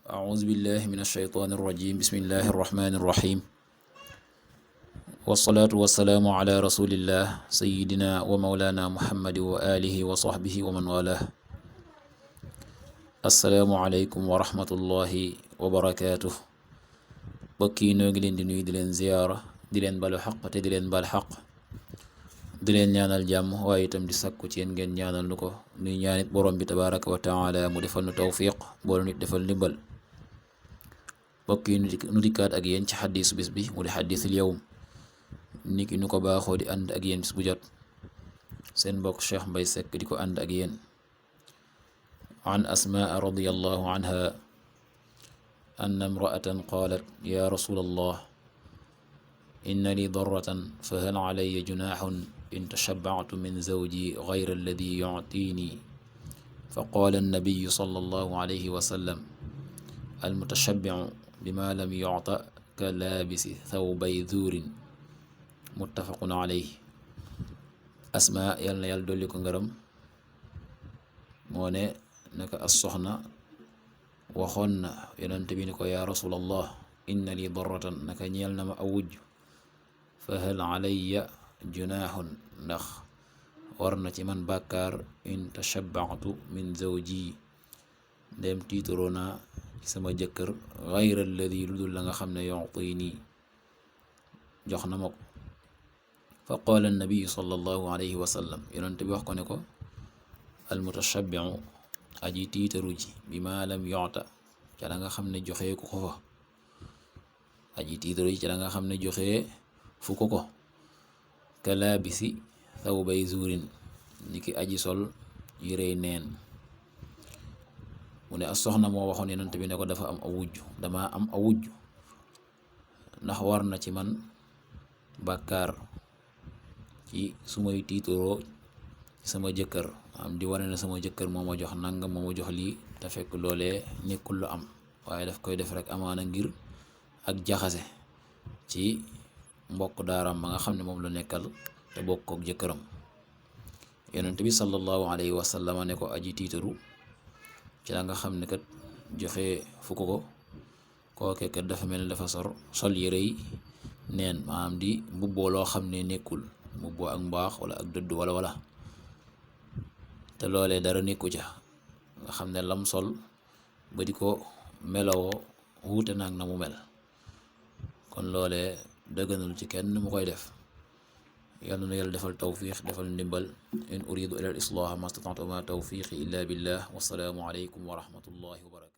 أعوذ بالله من الشيطان الرجيم بسم الله الرحمن الرحيم والصلاة والسلام على رسول الله سيدنا ومولانا محمد وآله وصحبه ومن والاه السلام عليكم ورحمة الله وبركاته bokki noo ngi leen di nuyu di leen ziyaara di leen balu xaq te di leen bal xaq di leen ñaanal jàmm waaye itam di sakku ci yéen ngeen ñaanal nu ko nuy ñaanit borom bi tabaraka wa taala mu defal nu tawfiq boolu nit defal ndimbal bokki nu dikkaat ak yéen ci xaddisu bis bi mu di xaddisul yawm niki nu ko baaxoo di ànd ak yéen bis bu jot seen mbokk Cheikh Mbay Seck di ko ànd ak yéen an asmaa radiyallahu anha أن امرأة قالت يا رسول الله إن لي ضرة فهل علي جناح إن تشبعت من زوجي غير الذي يعطيني فقال النبي صلى الله عليه وسلم المتشبع بما لم يعط كلابس ثوبي ذور متفق عليه أسماء يالنا يال dolli ko ngërëm moo ne naka as soxna waxoon na yonent bi ni ko yaa rasulallah inna li darratan naka ñeel na ma aw wujj fa hal alayya junaaxun ndax war na ci man bàkkaar in tashabba'tu min zawji dem tiitaroo naa ci sama jëkkër gayra alladi lu dul la nga xam ne yu'tini jox na ma ko fa qaala annabiyu sallallahu alayhi wa sallam yonent bi wax ko ne ko al mutashabbi'u aji tiitaru ji bi ma lam yoota ca la nga xam ne joxee ku ko fa aji tiitaru ji ca la nga xam ne joxee fu ko ko ka laabisi thawbay zuurin ni ki aji sol yirey neen mu ne as soxna moo waxoon yonent bi ne ko dafa am dama am aw wujj ndax war na ci man bàkkaar ci su may tiitaroo sama jëkkër am di wane na sama jëkkër moo ma jox nangam moo ma jox lii te fekk loolee nekkul lu am waaye daf koy def rek amaana ngir ak jaxase ci mbokk daaram ba nga xam ne moom la nekkal te bokk ak jëkkëram yonent bi sallallahu alayhi wa sallam ne ko aji tiitaru ci la nga xam ne kat joxe fu ko kooke kat dafa mel ne dafa sol yërey neen maanaam di mbubboo loo xam ne nekkul mbubboo ak mbaax wala ak dëdd wala te loolee dara nekku ca nga xam ne lam sol ba di ko melowoo wuute naag na mu mel kon loolee dëgganul ci kenn mu koy def yal na yàlla defal tawfiq defal ndimbal in uridu ila al islaah ma stata'tu ma tawfiqi illa billah wassalaamu alaykum wa rahmatullahi wa barakatuh